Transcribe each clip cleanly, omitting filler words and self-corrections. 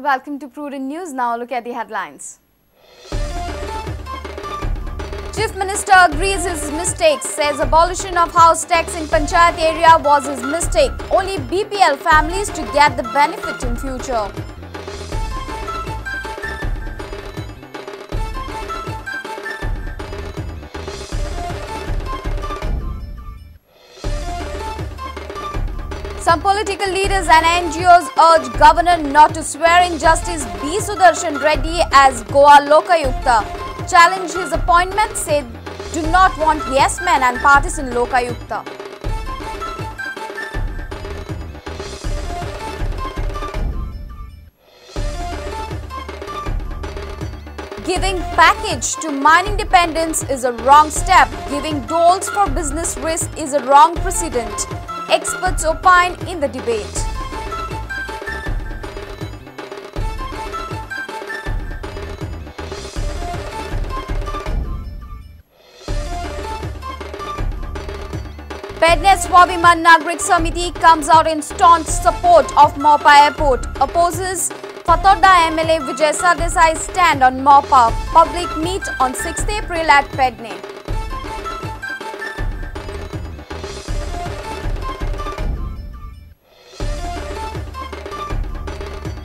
Welcome to Prudent News. Now look at the headlines. Chief Minister agrees his mistake, says abolition of house tax in Panchayat area was his mistake. Only BPL families to get the benefit in future. Some political leaders and NGOs urge governor not to swear in Justice B. Sudershan Reddy as Goa Lokayukta. Challenge his appointment, said do not want yes men and partisan Lokayukta. Giving package to mining dependents is a wrong step. Giving doles for business risk is a wrong precedent. Experts opine in the debate. Pedne Swabhiman Nagrik Samiti comes out in staunch support of Mopa Airport. Opposes Fatorda MLA Vijay Sardesai's stand on Mopa. Public meet on 6th April at Pedne.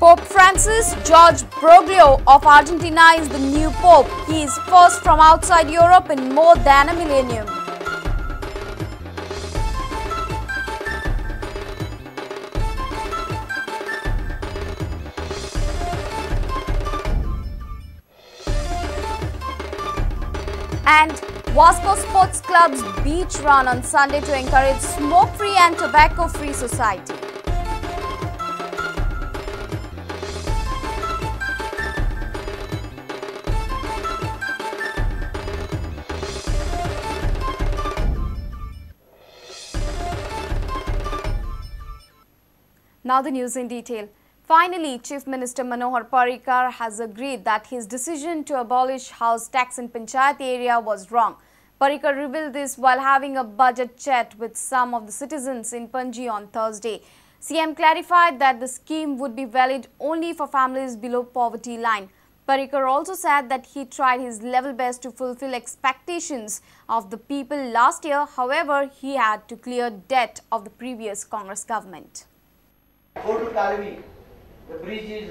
Pope Francis, George Bergoglio of Argentina is the new pope. He is first from outside Europe in more than a millennium. And Vasco Sports Club's beach run on Sunday to encourage smoke-free and tobacco-free society. Now the news in detail. Finally, Chief Minister Manohar Parrikar has agreed that his decision to abolish house tax in Panchayat area was wrong. Parrikar revealed this while having a budget chat with some of the citizens in Panji on Thursday. CM clarified that the scheme would be valid only for families below poverty line. Parrikar also said that he tried his level best to fulfill expectations of the people last year. However, he had to clear debt of the previous Congress government. Go to Kalvi, the bridge is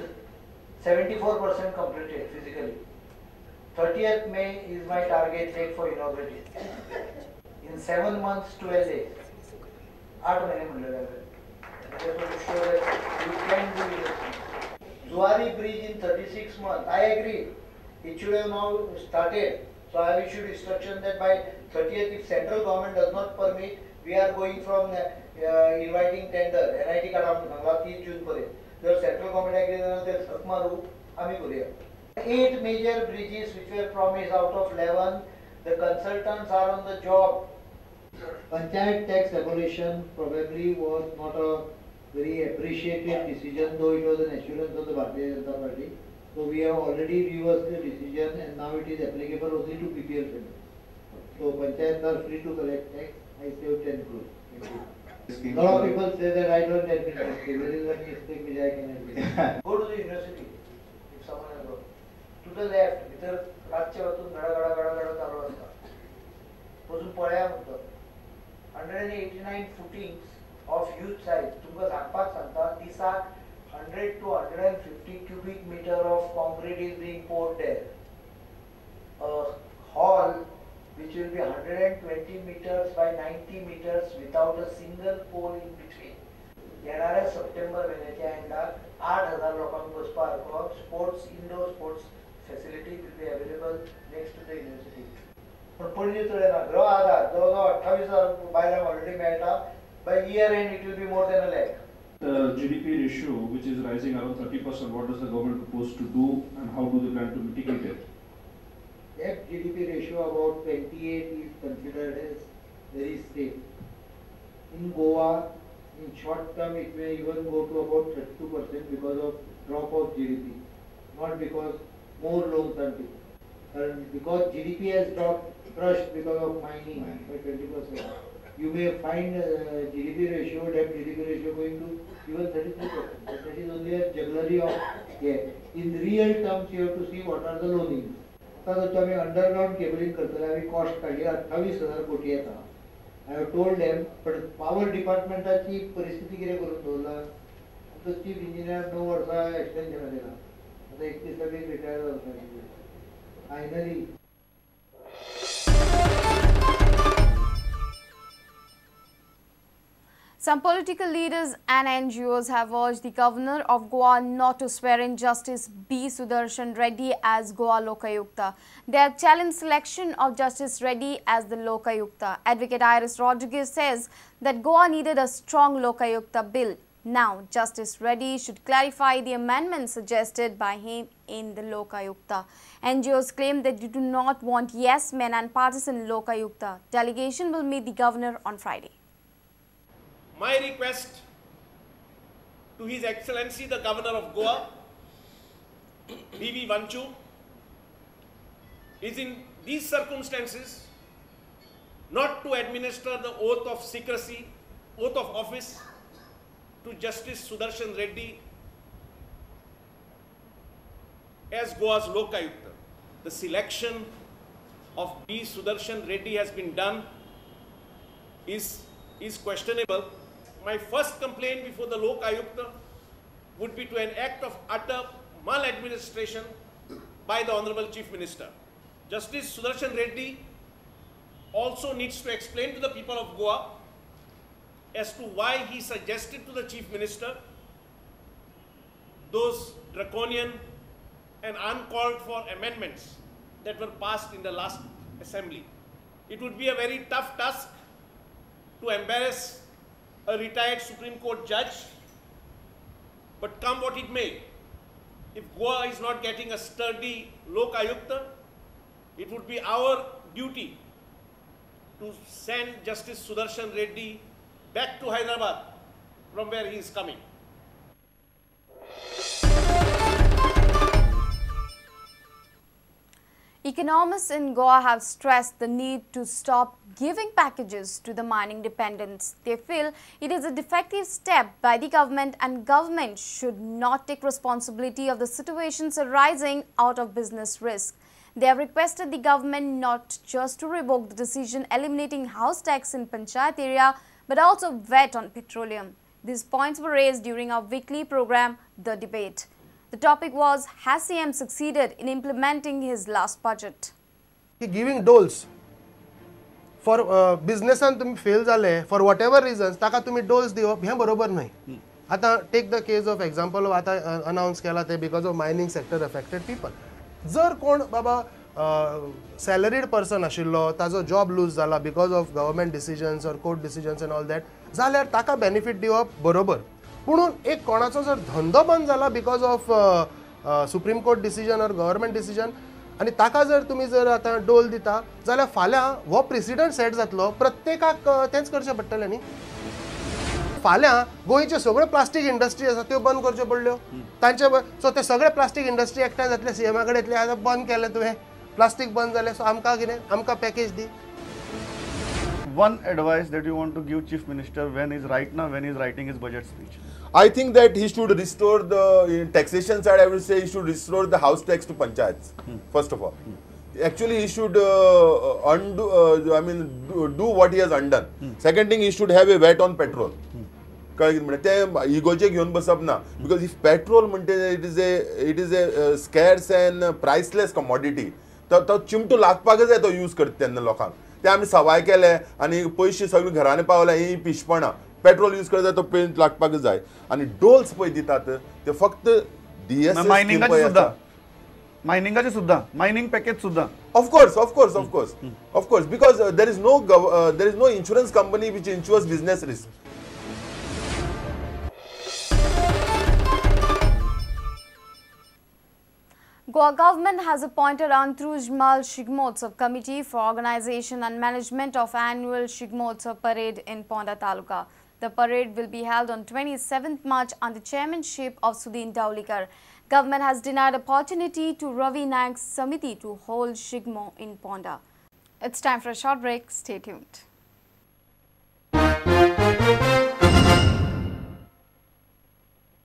74% completed physically. 30th May is my target date for inauguration. In 7 months, 12 days. 8 महिने म्हणलेले आहे. I just want to show that you can do it. Zuari bridge in 36 months. I agree. It should have now started. So I have issued instruction that by 30th, if central government does not permit, we are going from inviting tender. NIT काढा म्हणून सांगला 30 जून पर्यंत. जर central government agree झालं तर झक मारू आम्ही करूया. 8 major bridges which were promised out of 11, the consultants are on the job. Panchayat tax abolition probably was not a very appreciated decision, though it was an assurance of the Bharatiya Janata Party. So we have already reversed the decision and now it is applicable only to BPL families. So panchayats are free to collect tax. I saved 10 crores. Thank you. A lot of people say that I don't admit mistake. There is one mistake which I can admit. Go to the university if someone has gone. To the left, भितर रातचे वचून घडा घडा घडा घडा चालू आसता. वचून पळया म्हणतो. 189 footings of huge size. तुमकां सांगपाक सांगता दिसाक 100 to 150 cubic meter of concrete is being poured there. A hall which will be 120 meters by 90 meters without a single pole in between. येणाऱ्या सप्टेंबर महिन्याच्या एंडाक 8,000 लोकांक बसपा सारको sports, indoor sports facility will be available next to the university. पण पणजी चड येना, गृह आधार जवळ जवळ 28,000 बायलांक ऑलरेडी मेळटा. By year end it will be more than a lakh. The GDP ratio, which is rising around 30%, what does the government propose to do and how do they plan to mitigate it? Debt GDP ratio about 28 is considered as very safe. In Goa, in short term, it may even go to about 32% because of drop of GDP, not because more loans are taken. And because GDP has dropped, crushed because of mining by 20%. You may find GDP ratio, debt GDP ratio going to even 33%. But that is only a jugglery of here. In real terms, you have to see what are the loanings. आतां जर आमी underground cabling करतले, आमी cost काडली 28,000 कोटी येता. I have told them, but power डिपार्टमेंटाची परिस्थिती कितें करून दवरला. आमचो चीफ इंजिनियर 9 वर्सां एक्सटेन्शनां दिला, आतां 31 तारीख रिटायर जाता finally. Some political leaders and NGOs have urged the governor of Goa not to swear in Justice B. Sudershan Reddy as Goa Lokayukta. They have challenged selection of Justice Reddy as the Lokayukta. Advocate Iris Rodriguez says that Goa needed a strong Lokayukta bill. Now, Justice Reddy should clarify the amendments suggested by him in the Lokayukta. NGOs claim that they do not want yes men and partisan Lokayukta. Delegation will meet the governor on Friday. My request to His Excellency the Governor of Goa, B.V. Wanchoo, is in these circumstances not to administer the oath of secrecy, oath of office to Justice Sudershan Reddy as Goa's Lokayukta. The selection of B. Sudershan Reddy has been done is questionable. My first complaint before the Lokayukta would be to an act of utter maladministration by the Honorable Chief Minister. Justice Sudershan Reddy also needs to explain to the people of Goa as to why he suggested to the Chief Minister those draconian and uncalled for amendments that were passed in the last assembly. It would be a very tough task to embarrass a retired Supreme Court judge, but come what it may, if Goa is not getting a sturdy Lokayukta, it would be our duty to send Justice Sudershan Reddy back to Hyderabad from where he is coming. Economists in Goa have stressed the need to stop giving packages to the mining dependents. They feel it is a defective step by the government and government should not take responsibility of the situations arising out of business risk. They have requested the government not just to revoke the decision eliminating house tax in Panchayat area, but also VAT on petroleum. These points were raised during our weekly program, The Debate. The topic was, has CM succeeded in implementing his last budget? Giving doles for businessan tumi fail zale for whatever reasons, taka tumi doles diwop हे बरोबर न्हय. आता take the case of example of आता announce केला ते because of mining sector affected people. जर कोण बाबा salaried person आशिल्लो ताजो job lose जाला because of government decisions or court decisions and all that, जाल्यार ताका benefit दिवप बरोबर. पुणून एक कोणाचो जर धंदो बंद जाला because of supreme court decision or government decision आनी ताका जर तुमी जर आतां डोल दिता जाल्यार फाल्यां हो प्रेसिडंट सेट जातलो, प्रत्येकाक तेंच करचें पडटलें न्ही. फाल्यां गोंयच्यो सगळ्यो प्लास्टीक इंडस्ट्री आसा त्यो बंद करच्यो पडल्यो तांचे, सो ते सगळे प्लास्टीक इंडस्ट्री एकठांय जातले सीएमा कडेन येतले, आतां बंद केलें तुवें प्लास्टीक बंद जालें, सो आमकां कितें आमकां package the. One advice that you want to give Chief Minister when is right now, when he is writing his budget speech? I think that he should restore the taxation side. I would say he should restore the house tax to panchayats. First of all. Actually, he should undo. I mean, do what he has undone. Second thing, he should have a VAT on petrol. ते इगोचे घेवन बसप ना, because if petrol म्हणटे it is a scarce and priceless commodity. तो चिमटो लागपाकच जाय तो use करता तेन्ना लोकांक. ते आमी सवाय केले आनी पयशे सगळे घरांनी पावले ही पिशपणां. पेट्रोल यूज करता तो पेंट लागपाक जाय. आनी डोल्स पळय दितात ते फक्त डीएस मायनिंगाचे सुद्धा, मायनिंग पॅकेज सुद्धा. Of course of course of course of course, because there is no insurance company which insures business risk. Goa government has appointed Antruz Mal Shigmotsav Committee for organization and management of annual Shigmotsav parade in Ponda Taluka. The parade will be held on 27th March under chairmanship of Sudin Daulikar. Government has denied opportunity to Ravi Naik Samiti to hold Shigmo in Ponda. It's time for a short break. Stay tuned.